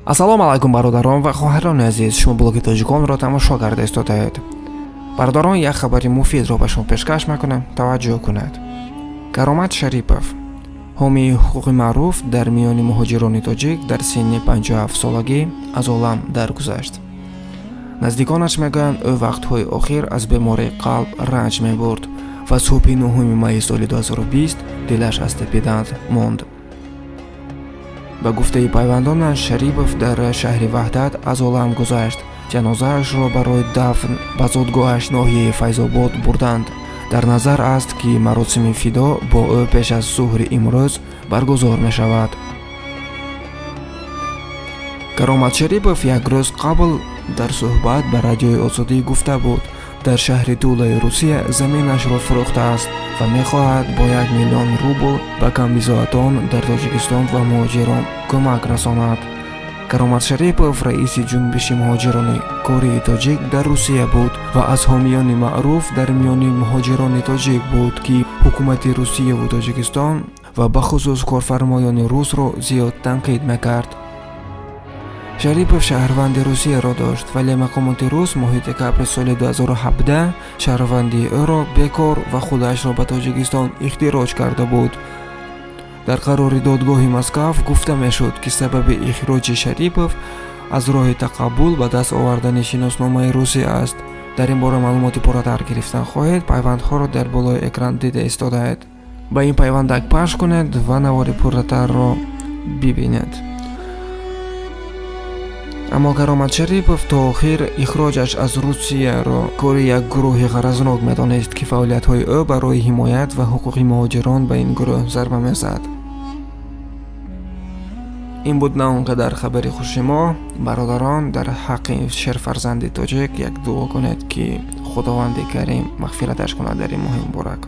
Ассалому алайкум, бародарон ва хоҳарони азиз! Шумо блоги тоҷиконро тамошо карда истодаед. Бародарон, як хабари муфидро ба шумо пешкаш мекунем, таваҷҷӯҳ кунед. Каромат Шарипов, ҳомии ҳуқуқи маъруф дар миёни муҳоҷирони тоҷик, дар синни 57 солагӣ аз олам даргузашт. Наздиконаш мегӯянд, ӯ вақтҳои охир аз бемории қалб ранҷ мебурд ва субҳи 9 майи соли 2020 дилаш аз тапидан монд. Ба гуфтаи пайвандонаш, Шарипов дар шаҳри Ваҳдат аз олам гузашт. Ҷанозаашро барои дафн ба зодгоҳаш, ноҳияи Файзобод, бурданд. Дар назар аст, ки маросими видоъ бо ӯ пеш аз зуҳри имрӯз баргузор мешавад. Каромат Шарипов як рӯз қабл дар суҳбат ба Радиои Озодӣ гуфта буд, дар шаҳри Тулаи Русия заминашро фурӯхтааст ва мехоҳад бо 1 миллион рубл ба камбизоатон дар Тоҷикистон ва муҳоҷирон кӯмак расонад. Каромат Шарипов раиси Ҷунбиши муҳоҷирони кории тоҷик дар Русия буд ва аз ҳомиёни маъруф дар миёни муҳоҷирони тоҷик буд, ки ҳукумати Русияву Тоҷикистон ва бахусус корфармоёни русро зиёд танқид мекард. Шарипов шаҳрванди Русияро дошт, вале мақомоти рус моҳи декабри соли 2017 шаҳрвандии ӯро бекор ва худашро ба Тоҷикистон ихроҷ карда буд. Дар қарори додгоҳи Москав гуфта мешуд, ки сабаби ихроҷи Шарипов аз роҳи тақаббул ба даст овардани шиносномаи русӣ аст. Дар ин бора маълумоти пурратар гирифтан хоҳед, пайвандҳоро дар болои экран дида истодаед. Ба ин пайвандак пахш кунед ва навори пурратарро бибинед. Аммо Каромат Шарипов то охир ихроҷаш аз Русияро кори як гурӯҳи ғаразнок медонист, ки фаъолиятҳои ӯ барои ҳимоят ва ҳуқуқи муҳоҷирон ба ин гурӯҳ зарба мезад. Ин буд на он қадар хабари хуши мо. Бародарон, дар ҳаққи шерфарзанди тоҷик як дуо кунед, ки Худованди Карим мағфираташ кунад дар ин моҳи муборак.